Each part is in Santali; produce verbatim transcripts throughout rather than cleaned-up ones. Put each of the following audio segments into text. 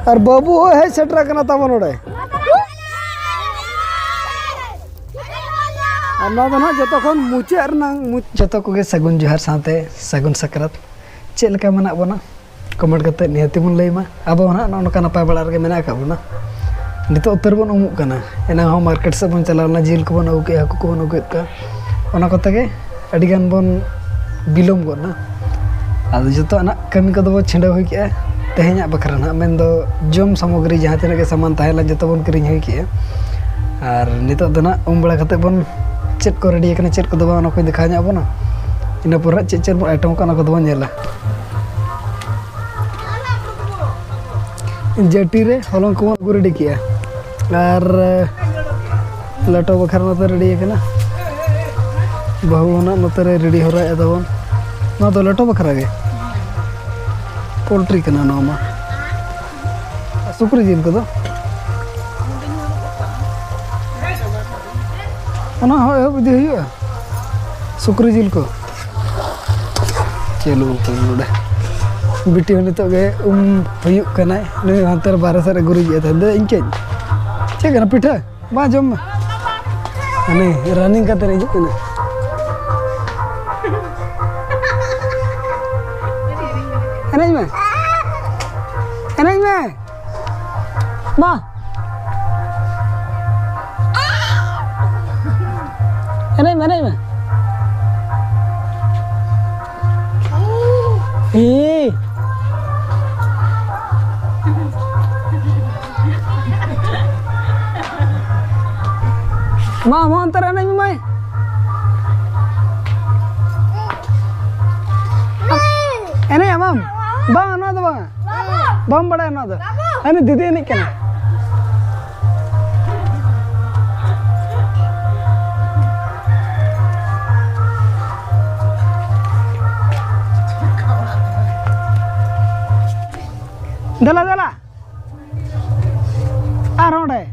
ᱟᱨ ᱵᱟᱹᱵᱩ ᱦᱚᱸ ᱦᱮᱡ ᱥᱮᱴᱮᱨ ᱟᱠᱟᱱᱟ ᱛᱟᱵᱚᱱ ᱱᱚᱰᱮ᱾ ᱟᱨ ᱱᱚᱣᱟ ᱫᱚ ᱱᱟᱦᱟᱜ ᱡᱚᱛᱚ ᱠᱷᱚᱱ ᱢᱩᱪᱟᱹᱫ ᱨᱮᱱᱟᱜ ᱢᱩᱪ-, ᱡᱚᱛᱚ ᱠᱚᱜᱮ ᱥᱟᱹᱜᱩᱱ ᱡᱚᱦᱟᱨ ᱥᱟᱶᱛᱮ ᱥᱟᱹᱜᱩᱱ ᱥᱟᱠᱨᱟᱛ᱾ ᱪᱮᱫ ᱞᱮᱠᱟ ᱢᱮᱱᱟᱜ ᱵᱚᱱᱟ? ᱠᱚᱢᱮᱱᱴ ᱠᱟᱛᱮ ᱱᱤᱦᱟᱹᱛᱤ ᱵᱚᱱ ᱞᱟᱹᱭ ᱢᱟ᱾ ᱟᱵᱚ ᱦᱚᱸ ᱱᱟᱦᱟᱜ ᱱᱚᱜᱼᱚ ᱱᱚᱝᱠᱟ ᱱᱟᱯᱟᱭ ᱵᱟᱲᱟ ᱨᱮᱜᱮ ᱢᱮᱱᱟᱜ ᱟᱠᱟᱫ ᱵᱚᱱᱟ᱾ ᱱᱤᱛᱚᱜ ᱩᱛᱟᱹᱨ ᱵᱚᱱ ᱩᱢᱩᱜ ᱠᱟᱱᱟ᱾ ᱮᱱᱟᱝ ᱦᱚᱸ ᱢᱟᱨᱠᱮᱴ ᱥᱮᱫ ᱵᱚᱱ ᱪᱟᱞᱟᱣ ᱞᱮᱱᱟ, ᱡᱤᱞ ᱠᱚᱵᱚᱱ ᱟᱹᱜᱩ ᱠᱮᱫᱼᱟ, ᱦᱟᱹᱠᱩ ᱠᱚᱵᱚᱱ ᱟᱹᱜᱩ ᱠᱮᱫ ᱠᱚᱣᱟ, ᱚᱱᱟ ᱠᱚᱛᱮ ᱜᱮ ᱟᱹᱰᱤ ᱜᱟᱱ ᱵᱚᱱ ᱵᱤᱞᱚᱢ ᱜᱚᱫ ᱱᱟ᱾ ᱟᱫᱚ ᱡᱚᱛᱚᱣᱟᱜ ᱱᱟᱜ ᱠᱟᱹᱢᱤ ᱠᱚᱫᱚ ᱵᱚ ᱪᱷᱤᱰᱟᱹᱣ ᱦᱩᱭ ᱠᱮᱜᱼᱟ ᱛᱮᱦᱮᱧᱟᱜ ᱵᱟᱠᱷᱨᱟ ᱱᱟᱜ, ᱢᱮᱱᱫᱚ ᱡᱚᱢ ᱥᱟᱢᱚᱜᱨᱤ ᱡᱟᱦᱟᱸ ᱛᱤᱱᱟᱹᱜ ᱜᱮ ᱥᱟᱢᱟᱱ ᱛᱟᱦᱮᱸ ᱞᱮᱱ, ᱡᱚᱛᱚ ᱵᱚᱱ ᱠᱤᱨᱤᱧ ᱦᱩᱭ ᱠᱮᱜᱼᱟ᱾ ᱟᱨ ᱱᱤᱛᱚᱜ ᱫᱚ ᱱᱟᱜ ᱩᱢ ᱵᱟᱲᱟ ᱠᱟᱛᱮ ᱵᱚᱱ ᱪᱮᱫ ᱠᱚ ᱨᱮᱰᱤ ᱟᱠᱟᱱᱟ, ᱪᱮᱫ ᱠᱚᱫᱚ ᱵᱟᱝ, ᱚᱱᱟ ᱠᱚᱧ ᱫᱮᱠᱷᱟᱣ ᱧᱚᱜ ᱵᱚᱱᱟ᱾ ᱤᱱᱟᱹ ᱯᱚᱨᱮ ᱱᱟᱜ ᱪᱮᱫ ᱪᱮᱫ ᱵᱚᱱ ᱟᱭᱴᱮᱢ ᱠᱟᱜᱼᱟ, ᱚᱱᱟ ᱠᱚᱫᱚ ᱵᱚᱱ ᱧᱮᱞᱟ᱾ ᱡᱟᱹᱴᱤ ᱨᱮ ᱦᱚᱞᱚᱝ ᱠᱚᱵᱚᱱ ᱟᱹᱜᱩ ᱨᱮᱰᱤ ᱠᱮᱜᱼᱟ᱾ ᱟᱨ ᱞᱮᱴᱚ ᱵᱟᱠᱷᱨᱟ ᱱᱚᱛᱮ ᱨᱮᱰᱤ ᱟᱠᱟᱱᱟ᱾ ᱵᱟᱹᱦᱩ ᱦᱚᱸ ᱱᱟᱜ ᱱᱚᱛᱮ ᱨᱮ ᱨᱮᱰᱤ ᱦᱚᱨᱟᱭᱮᱫ ᱛᱟᱵᱚᱱ᱾ ᱱᱚᱣᱟ ᱫᱚ ᱞᱮᱴᱚ ᱵᱟᱠᱷᱨᱟ ᱜᱮ᱾ ᱯᱳᱞᱴᱨᱤ ᱠᱟᱱᱟ ᱱᱚᱣᱟ ᱢᱟ᱾ ᱟᱨ ᱥᱩᱠᱨᱤ ᱡᱤᱞ ᱠᱚᱫᱚ? ᱚᱱᱟ ᱦᱚᱸ ᱮᱦᱚᱵ ᱤᱫᱤ ᱦᱩᱭᱩᱜᱼᱟ᱾ ᱥᱩᱠᱨᱤ ᱡᱤᱞ ᱠᱚ᱾ ᱪᱟᱹᱞᱩ ᱩᱛᱟᱹᱨ ᱱᱚᱰᱮ᱾ ᱵᱤᱴᱤ ᱦᱚᱸ ᱱᱤᱛᱚᱜ ᱜᱮ ᱩᱢ ᱦᱩᱭᱩᱜ ᱠᱟᱱᱟᱭ᱾ ᱱᱩᱭ ᱦᱟᱱᱛᱮ ᱨᱮ ᱵᱟᱦᱨᱮ ᱥᱮᱫ ᱨᱮ ᱜᱩᱨᱤᱡ ᱮᱫ ᱛᱟᱦᱮᱸᱫ᱾ ᱫᱮ, ᱤᱧ ᱠᱟᱹᱡ᱾ ᱪᱮᱫ ᱠᱟᱱᱟ ᱯᱤᱴᱷᱟᱹ? ᱢᱟ ᱡᱚᱢ ᱢᱮ᱾ ᱦᱟᱱᱮ ᱨᱟᱱᱤᱝ ᱠᱟᱛᱮ ᱨᱮ ᱦᱤᱡᱩᱜ ᱠᱟᱱᱟ᱾ ᱮᱱᱮᱡ ᱢᱮ᱾ ᱮᱱᱮᱡ ᱢᱮ᱾ ᱢᱟ᱾ ᱮᱱᱮᱡ ᱢᱮ, ᱮᱱᱮᱡ ᱢᱮ᱾ ᱦᱤ᱾ ᱢᱟ, ᱢᱟ, ᱚᱱᱛᱮ ᱨᱮ ᱮᱱᱮᱡ ᱢᱮ, ᱢᱟᱹᱭ᱾ ᱮᱱᱮᱡ ᱟᱢ ᱟᱢ? ᱵᱟᱝ, ᱱᱚᱣᱟ ᱫᱚ ᱵᱟᱝᱟ᱾ ᱵᱟᱢ ᱵᱟᱲᱟᱭᱟ ᱱᱚᱣᱟ ᱫᱚ? ᱦᱟᱹᱱᱤ ᱫᱤᱫᱤ ᱮᱱᱮᱡ ᱠᱟᱱᱟ᱾ ᱫᱮᱞᱟ, ᱫᱮᱞᱟ᱾ ᱟᱨ ᱚᱸᱰᱮ᱾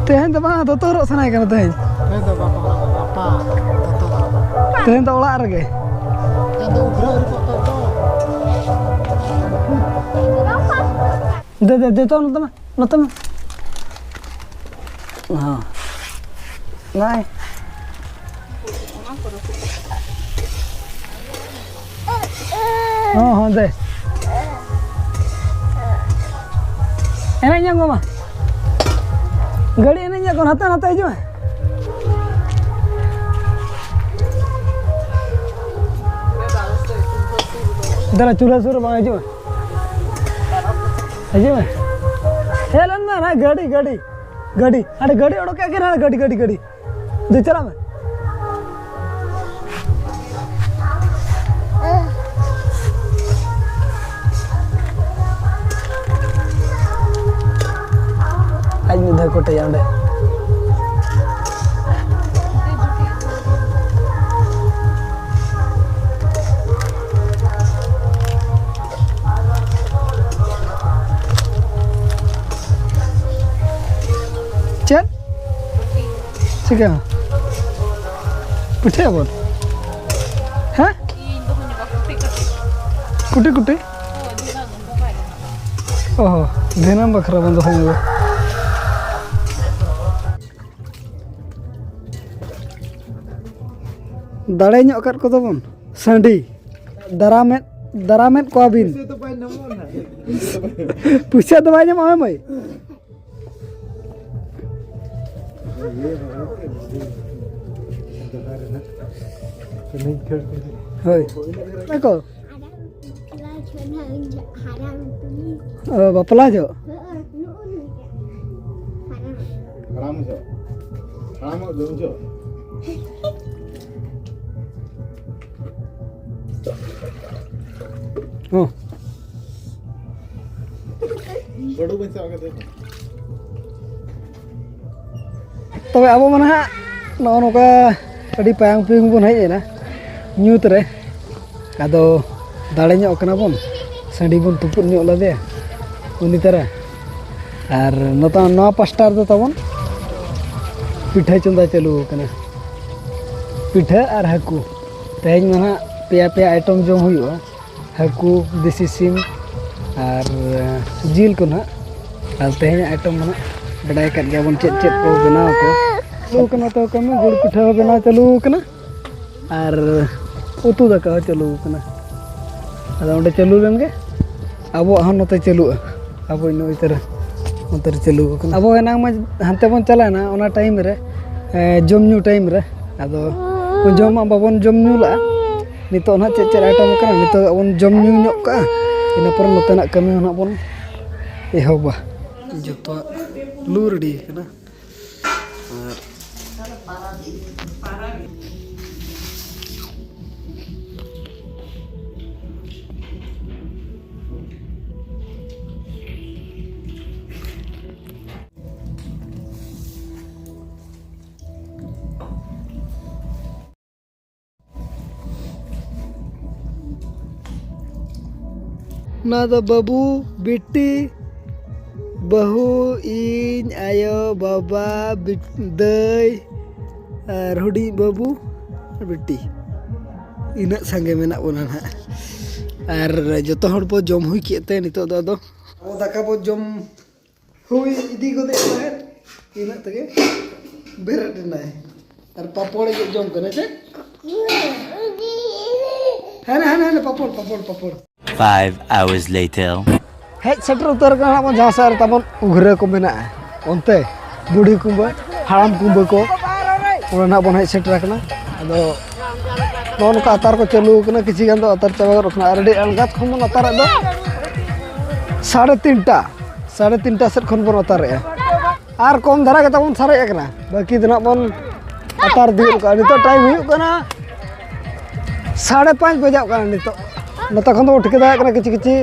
ᱛᱮᱦᱮᱧ ᱫᱚ ᱵᱟᱝ, ᱫᱚᱛᱚ ᱦᱚᱨᱚᱜ ᱥᱟᱱᱟᱭᱮ ᱠᱟᱱᱟ ᱛᱮᱦᱮᱧ᱾ ᱛᱮᱦᱮᱧ ᱫᱚ ᱵᱟᱠᱚ ᱦᱚᱨᱚᱜᱟ, ᱜᱟᱯᱟ ᱫᱚᱛᱚ ᱦᱚᱨᱚᱜ᱾ ᱛᱮᱦᱮᱧ ᱫᱚ ᱚᱲᱟᱜ ᱨᱮᱜᱮ᱾ ᱫᱮ, ᱫᱮ, ᱫᱮ, ᱛᱚ, ᱱᱚᱛᱮ ᱢᱟ, ᱱᱚᱛᱮ ᱢᱟ᱾ ᱦᱚᱸ᱾ ᱱᱚᱜᱼᱚᱭ᱾ ᱦᱚᱸ, ᱦᱚᱸ, ᱫᱮ᱾ ᱮᱱᱮᱡ ᱧᱚᱜ ᱢᱟ᱾ ᱜᱟᱹᱰᱤ ᱮᱱᱮᱡ ᱧᱚᱜ ᱠᱚ, ᱱᱟᱛᱮ, ᱱᱟᱛᱮ ᱦᱤᱡᱩᱜ ᱢᱮ᱾ ᱫᱮᱞᱟ, ᱪᱩᱞᱦᱟᱹ ᱥᱩᱨ ᱨᱮ ᱵᱟᱝ ᱦᱤᱡᱩᱜ ᱢᱮ᱾ ᱦᱤᱡᱩᱜ ᱢᱮ᱾ ᱦᱮᱡ ᱞᱮᱱ ᱢᱮ, ᱦᱟᱱᱟ ᱜᱟᱹᱰᱤ, ᱜᱟᱹᱰᱤ, ᱜᱟᱹᱰᱤ᱾ ᱦᱟᱸᱰᱮ ᱜᱟᱹᱰᱤ ᱚᱰᱚᱠ ᱠᱮᱫ ᱠᱤᱱ, ᱦᱟᱸᱰᱮ ᱜᱟᱹᱰᱤ, ᱜᱟᱹᱰᱤ, ᱜᱟᱹᱰᱤ᱾ ᱫᱮ, ᱪᱟᱞᱟᱜ ᱢᱮ᱾ ᱟᱡ ᱢᱤᱫ ᱫᱷᱟᱣ ᱠᱚᱴᱮᱡᱟ ᱚᱸᱰᱮ᱾ ᱪᱮᱫ? ᱪᱤᱠᱟᱹ? ᱯᱤᱴᱷᱟᱹᱭᱟᱵᱚᱱ? ᱦᱮᱸ? ᱠᱩᱴᱤ ᱠᱩᱴᱤ? ᱚ ᱦᱚᱸ, ᱫᱤᱱᱟᱹᱢ ᱵᱟᱠᱷᱨᱟ ᱵᱚᱱ ᱫᱚᱦᱚᱭᱟ᱾ ᱫᱟᱲᱮ ᱧᱚᱜ ᱟᱠᱟᱫ ᱠᱚᱫᱚ ᱵᱚᱱ ᱥᱟᱺᱰᱤ᱾ ᱫᱟᱨᱟᱢᱮᱫ, ᱫᱟᱨᱟᱢᱮᱫ ᱠᱚᱣᱟ ᱵᱤᱱ᱾ ᱯᱩᱭᱥᱟᱹ ᱫᱚ ᱵᱟᱭ ᱧᱟᱢᱚᱜᱼᱟ ᱢᱟᱹᱭ᱾ ᱦᱳᱭ᱾ ᱚᱠᱚᱭ ᱠᱚ? ᱚ, ᱵᱟᱯᱞᱟ ᱡᱚᱦᱚᱜ? ᱦᱟᱲᱟᱢ ᱡᱚᱦᱚᱜ? ᱦᱟᱲᱟᱢᱚᱜ ᱫᱚ ᱩᱱ ᱡᱚᱦᱚᱜ? ᱦᱚᱸ᱾ ᱵᱟᱹᱰᱩ ᱵᱟᱹᱧ ᱥᱟᱵ ᱠᱟᱫᱮᱭᱟ᱾ ᱛᱚᱵᱮ ᱟᱵᱚ ᱢᱟ ᱱᱟᱦᱟᱜ ᱱᱚᱜᱼᱚ ᱱᱚᱝᱠᱟ ᱟᱹᱰᱤ ᱯᱟᱭᱟᱝ ᱯᱩᱭᱩᱝ ᱵᱚᱱ ᱦᱮᱡ ᱮᱱᱟ ᱧᱩᱛ ᱨᱮ᱾ ᱟᱫᱚ ᱫᱟᱲᱮ ᱧᱚᱜ ᱠᱟᱱᱟ ᱵᱚᱱ, ᱥᱟᱺᱰᱤ ᱵᱚᱱ ᱛᱩᱯᱩᱫ ᱧᱚᱜ ᱞᱮᱫᱮᱭᱟ ᱩᱱᱤ ᱛᱟᱨᱟ᱾ ᱟᱨ ᱱᱚᱛᱮ ᱱᱚᱣᱟ ᱯᱟᱥᱴᱟ ᱨᱮᱫᱚ ᱛᱟᱵᱚᱱ ᱯᱤᱴᱷᱟᱹ ᱪᱚᱸᱫᱟ ᱪᱟᱹᱞᱩ ᱟᱠᱟᱱᱟ, ᱯᱤᱴᱷᱟᱹ ᱟᱨ ᱦᱟᱹᱠᱩ᱾ ᱛᱮᱦᱮᱧ ᱢᱟ ᱱᱟᱦᱟᱜ ᱯᱮᱭᱟ ᱯᱮᱭᱟ ᱟᱭᱴᱮᱢ ᱡᱚᱢ ᱦᱩᱭᱩᱜᱼᱟ, ᱦᱟᱹᱠᱩ, ᱫᱮᱥᱤ ᱥᱤᱢ ᱟᱨ ᱡᱤᱞ ᱠᱚ ᱱᱟᱦᱟᱜ᱾ ᱟᱨ ᱛᱮᱦᱮᱧᱟᱜ ᱟᱭᱴᱮᱢ ᱫᱚ ᱱᱟᱦᱟᱜ ᱵᱟᱰᱟᱭ ᱟᱠᱟᱫ ᱜᱮᱭᱟᱵᱚᱱ ᱪᱮᱫ ᱪᱮᱫ ᱠᱚ ᱵᱮᱱᱟᱣ ᱟᱠᱚ᱾ ᱪᱟᱹᱞᱩ ᱠᱟᱱᱟ ᱛᱚ ᱠᱟᱹᱢᱤ, ᱜᱩᱲ ᱯᱤᱴᱷᱟᱹ ᱦᱚᱸ ᱵᱮᱱᱟᱣ ᱪᱟᱹᱞᱩ ᱠᱟᱱᱟ ᱟᱨ ᱩᱛᱩ ᱫᱟᱠᱟ ᱦᱚᱸ ᱪᱟᱹᱞᱩ ᱠᱟᱱᱟ᱾ ᱟᱫᱚ ᱚᱸᱰᱮ ᱪᱟᱹᱞᱩ ᱞᱮᱱ ᱜᱮ, ᱟᱵᱚᱣᱟᱜ ᱦᱚᱸ ᱱᱚᱛᱮ ᱪᱟᱹᱞᱩᱜᱼᱟ᱾ ᱟᱵᱚ ᱱᱚᱜᱼᱚᱭ ᱛᱟᱨᱟ ᱱᱚᱛᱮ ᱨᱮ ᱪᱟᱹᱞᱩ ᱟᱠᱟᱱᱟ᱾ ᱟᱵᱚ ᱮᱱᱟᱝ ᱢᱟ ᱦᱟᱱᱛᱮ ᱵᱚᱱ ᱪᱟᱞᱟᱣᱮᱱᱟ, ᱚᱱᱟ ᱴᱟᱭᱤᱢ ᱨᱮ, ᱮ, ᱡᱚᱢ ᱧᱩ ᱴᱟᱭᱤᱢ ᱨᱮ, ᱟᱫᱚ ᱩᱱ ᱡᱚᱢ ᱢᱟ ᱵᱟᱵᱚᱱ ᱡᱚᱢ ᱧᱩ ᱞᱟᱜᱼᱟ᱾ ᱱᱤᱛᱚᱜ ᱱᱟᱦᱟᱜ ᱪᱮᱫ ᱪᱮᱫ ᱟᱭᱴᱮᱢ ᱠᱟᱱᱟ, ᱱᱤᱛᱚᱜ ᱵᱚᱱ ᱡᱚᱢ ᱧᱩ ᱧᱚᱜ ᱠᱟᱜᱼᱟ, ᱤᱱᱟᱹ ᱯᱚᱨᱮ ᱱᱚᱛᱮᱱᱟᱜ ᱠᱟᱹᱢᱤ ᱦᱚᱸ ᱱᱟᱦᱟᱜ ᱵᱚᱱ ᱮᱦᱚᱵᱟ᱾ ᱡᱚᱛᱚᱣᱟᱜ ᱞᱩ ᱨᱮᱰᱤ ᱠᱟᱱᱟ᱾ ᱟᱨ ᱚᱱᱟ ᱫᱚ ᱵᱟᱹᱵᱩ, ᱵᱤᱴᱤ, ᱵᱟᱹᱦᱩ, ᱤᱧ, ᱟᱭᱳ, ᱵᱟᱵᱟ, ᱵᱤᱴ-, ᱫᱟᱹᱭ, ᱟᱨ ᱦᱩᱰᱤᱧ ᱵᱟᱹᱵᱩ, ᱵᱤᱴᱤ᱾ ᱤᱱᱟᱹᱜ ᱥᱟᱸᱜᱮ ᱢᱮᱱᱟᱜ ᱵᱚᱱᱟ ᱱᱟᱦᱟᱜ᱾ ᱟᱨ ᱡᱚᱛᱚ ᱦᱚᱲ ᱵᱚ ᱡᱚᱢ ᱦᱩᱭ ᱠᱮᱫ ᱛᱮ ᱱᱤᱛᱚᱜ ᱫᱚ ᱟᱫᱚ ᱟᱵᱚ ᱫᱟᱠᱟ ᱵᱚ ᱡᱚᱢ ᱦᱩᱭ ᱤᱫᱤ ᱜᱚᱫᱮᱫ ᱛᱟᱦᱮᱸᱫ, ᱤᱱᱟᱹᱜ ᱛᱮᱜᱮ ᱵᱮᱨᱮᱫ ᱮᱱᱟᱭ᱾ ᱟᱨ ᱯᱟᱯᱚᱲ ᱜᱮ ᱡᱚᱢ ᱠᱟᱱᱟ ᱪᱮ? ᱦᱟᱱᱮ, ᱦᱟᱱᱮ, ᱦᱟᱱᱮ, ᱯᱟᱯᱚᱲ, ᱯᱟᱯᱚᱲ, ᱯᱟᱯᱚᱲ᱾ Five hours later. ᱦᱮᱡ ᱥᱮᱴᱮᱨ ᱩᱛᱟᱹᱨ ᱠᱟᱱᱟ ᱵᱚᱱ ᱡᱟᱦᱟᱸ ᱥᱮᱫ ᱨᱮ ᱛᱟᱵᱚᱱ ᱩᱜᱷᱨᱟᱹ ᱠᱚ ᱢᱮᱱᱟᱜᱼᱟ, ᱚᱱᱛᱮ ᱵᱩᱲᱦᱤ ᱠᱩᱢᱵᱟᱹ, ᱦᱟᱲᱟᱢ ᱠᱩᱢᱵᱟᱹ ᱠᱚ, ᱚᱸᱰᱮ ᱱᱟᱦᱟᱜ ᱵᱚᱱ ᱦᱮᱡ ᱥᱮᱴᱮᱨ ᱟᱠᱟᱱᱟ᱾ ᱟᱫᱚ ᱱᱚᱜᱼᱚ ᱱᱚᱝᱠᱟ ᱟᱛᱟᱨ ᱠᱚ ᱪᱟᱹᱞᱩ ᱟᱠᱟᱱᱟ, ᱠᱤᱪᱷᱩ ᱜᱟᱱ ᱫᱚ ᱟᱛᱟᱨ ᱪᱟᱵᱟ ᱜᱚᱫ ᱟᱠᱟᱱᱟ᱾ ᱟᱨ ᱟᱹᱰᱤ ᱟᱬᱜᱟᱛ ᱠᱷᱚᱱ ᱵᱚᱱ ᱟᱛᱟᱨᱮᱫ ᱫᱚ ᱥᱟᱲᱮ ᱛᱤᱱᱴᱟ, ᱥᱟᱲᱮ ᱛᱤᱱᱴᱟ ᱥᱮᱫ ᱠᱷᱚᱱ ᱵᱚᱱ ᱟᱛᱟᱨᱮᱫᱼᱟ᱾ ᱟᱨ ᱠᱚᱢ ᱫᱷᱟᱨᱟ ᱜᱮ ᱛᱟᱵᱚᱱ ᱥᱟᱨᱮᱡ ᱟᱠᱟᱱᱟ, ᱵᱟᱹᱠᱤ ᱫᱚ ᱱᱟᱜ ᱵᱚᱱ ᱟᱛᱟᱨ ᱤᱫᱤ ᱜᱚᱫ ᱠᱟᱜᱼᱟ᱾ ᱱᱤᱛᱚᱜ ᱴᱟᱭᱤᱢ ᱦᱩᱭᱩᱜ ᱠᱟᱱᱟ ᱥᱟᱲᱮ ᱯᱟᱸᱪ ᱵᱟᱡᱟᱜ ᱠᱟᱱᱟ ᱱᱤᱛᱚᱜ᱾ ᱱᱚᱛᱮ ᱠᱷᱚᱱ ᱫᱚ ᱴᱷᱤᱠᱟᱹ ᱫᱟᱲᱮᱭᱟᱜ ᱠᱟᱱᱟ ᱠᱤᱪᱷᱩ ᱠᱤᱪᱷᱩ,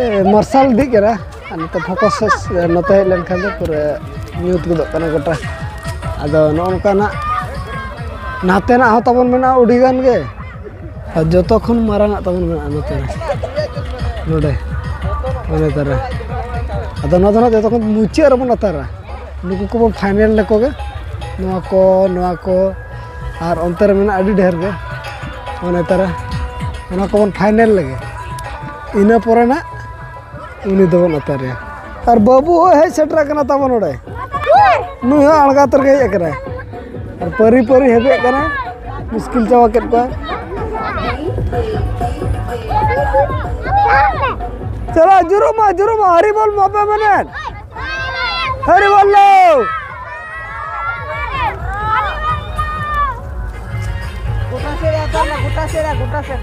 ᱮ, ᱢᱟᱨᱥᱟᱞ ᱤᱫᱤᱜ ᱠᱟᱱᱟ᱾ ᱟᱨ ᱱᱚᱛᱮ ᱯᱷᱳᱠᱟᱥ ᱱᱚᱛᱮ ᱦᱮᱡ ᱞᱮᱱᱠᱷᱟᱱ ᱫᱚ ᱯᱩᱨᱟᱹ ᱧᱩᱛ ᱜᱚᱫᱚᱜ ᱠᱟᱱᱟ ᱜᱚᱴᱟ᱾ ᱟᱫᱚ ᱱᱚᱜᱼᱚ ᱱᱚᱝᱠᱟᱱᱟᱜ ᱱᱟᱛᱮᱱᱟᱜ ᱦᱚᱸ ᱛᱟᱵᱚᱱ ᱢᱮᱱᱟᱜᱼᱟ ᱟᱹᱰᱤ ᱜᱟᱱ ᱜᱮ᱾ ᱟᱨ ᱡᱚᱛᱚ ᱠᱷᱚᱱ ᱢᱟᱨᱟᱝ ᱟᱜ ᱛᱟᱵᱚᱱ ᱢᱮᱱᱟᱜᱼᱟ ᱱᱚᱛᱮ ᱨᱮ, ᱱᱚᱰᱮ, ᱚᱱᱮ ᱛᱟᱨᱟ᱾ ᱟᱫᱚ ᱱᱚᱣᱟ ᱫᱚ ᱱᱟᱜ ᱡᱚᱛᱚ ᱠᱷᱚᱱ ᱢᱩᱪᱟᱹᱫ ᱨᱮᱵᱚᱱ ᱟᱛᱟᱨᱟ᱾ ᱱᱩᱠᱩ ᱠᱚᱵᱚᱱ ᱯᱷᱟᱭᱱᱮᱞ ᱞᱮᱠᱚ ᱜᱮ, ᱱᱚᱣᱟ ᱠᱚ, ᱱᱚᱣᱟ ᱠᱚ, ᱟᱨ ᱚᱱᱛᱮ ᱨᱮ ᱢᱮᱱᱟᱜᱼᱟ ᱟᱹᱰᱤ ᱰᱷᱮᱨ ᱜᱮ᱾ ᱚᱱᱮ ᱛᱟᱨᱟ ᱚᱱᱟ ᱠᱚᱵᱚᱱ ᱯᱷᱟᱭᱱᱮᱞ ᱞᱮᱜᱮ, ᱤᱱᱟᱹ ᱯᱚᱨᱮ ᱱᱟᱜ ᱩᱱᱤ ᱫᱚᱵᱚᱱ ᱟᱛᱟᱨᱮᱭᱟ᱾ ᱟᱨ ᱵᱟᱹᱵᱩ ᱦᱚᱸ ᱦᱮᱡ ᱥᱮᱴᱮᱨ ᱟᱠᱟᱱᱟ ᱛᱟᱵᱚᱱ ᱱᱚᱰᱮ, ᱱᱩᱭ ᱦᱚᱸ ᱟᱬᱜᱟᱛ ᱨᱮᱜᱮ ᱦᱮᱡ ᱟᱠᱟᱱᱟᱭ᱾ ᱟᱨ ᱯᱟᱹᱨᱤ ᱯᱟᱹᱨᱤ ᱦᱮᱵᱮᱜ ᱠᱟᱱᱟ, ᱢᱩᱥᱠᱤᱞ ᱪᱟᱵᱟ ᱠᱮᱫ ᱠᱚᱣᱟ᱾ ᱪᱟᱞᱟᱜ ᱡᱩᱨᱩᱜ ᱢᱟ, ᱡᱩᱨᱩᱜ ᱢᱟ, ᱦᱟᱹᱨᱤ ᱵᱚᱞ ᱢᱟ ᱵᱟᱯᱮ ᱢᱮᱱᱮᱫ᱾ ᱦᱟᱹᱨᱤ ᱵᱚᱞ ᱞᱚ᱾ ᱜᱚᱴᱟ ᱥᱮᱫ ᱟᱛᱟᱨ ᱞᱟ, ᱜᱚᱴᱟ ᱥᱮᱫ, ᱜᱚᱴᱟ ᱥᱮᱫ᱾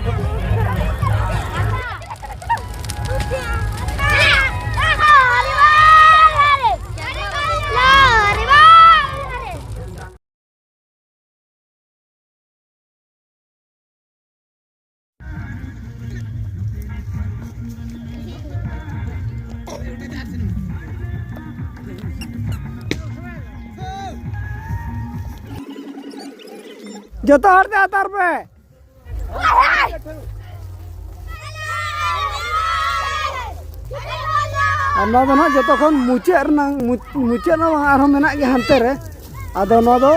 ᱡᱚᱛᱚ ᱦᱚᱲ ᱛᱮ ᱟᱛᱟᱨ ᱯᱮ᱾ ᱟᱨ ᱱᱚᱣᱟ ᱫᱚ ᱱᱟᱦᱟᱜ ᱡᱚᱛᱚ ᱠᱷᱚᱱ ᱢᱩᱪᱟᱹᱫ ᱨᱮᱱᱟᱝ, ᱢᱩᱪ-, ᱢᱩᱪᱟᱹᱫ ᱨᱮᱱᱟᱜ ᱟᱨᱦᱚᱸ ᱢᱮᱱᱟᱜ ᱜᱮᱭᱟ ᱦᱟᱱᱛᱮ ᱨᱮ᱾ ᱟᱫᱚ ᱱᱚᱣᱟ ᱫᱚ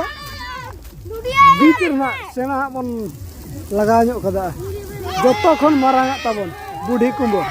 ᱵᱤᱪ ᱨᱮᱱᱟᱜ ᱥᱮᱬᱟ ᱦᱟᱸᱜ ᱵᱚᱱ ᱞᱟᱜᱟᱣ ᱧᱚᱜ ᱠᱟᱫᱟ᱾ ᱡᱚᱛᱚ ᱠᱷᱚᱱ ᱢᱟᱨᱟᱝ ᱟᱜ ᱛᱟᱵᱚᱱ ᱵᱩᱰᱷᱤ ᱠᱩᱢᱵᱟᱹ᱾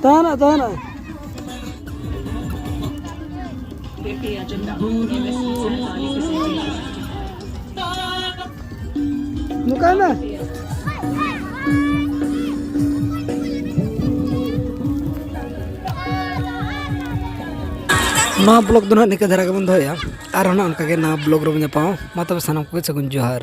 ᱛᱟᱦᱮᱱᱟ, ᱛᱟᱦᱮᱱᱟ᱾ ᱱᱚᱝᱠᱟᱭ ᱢᱮ᱾ ᱱᱚᱣᱟ ᱵᱞᱚᱜ ᱫᱚ ᱱᱟᱦᱟᱜ ᱱᱤᱝᱠᱟᱹ ᱫᱷᱟᱨᱟ ᱜᱮᱵᱚᱱ ᱫᱚᱦᱚᱭᱟ, ᱟᱨᱦᱚᱸ ᱱᱟᱦᱟᱜ ᱚᱱᱠᱟᱜᱮ ᱱᱟᱣᱟ ᱵᱞᱚᱜ ᱨᱮᱵᱚᱱ ᱧᱟᱯᱟᱢᱟ᱾ ᱢᱟ ᱛᱚᱵᱮ ᱥᱟᱱᱟᱢ ᱠᱚᱜᱮ ᱥᱟᱹᱜᱩᱱ ᱡᱚᱦᱟᱨ᱾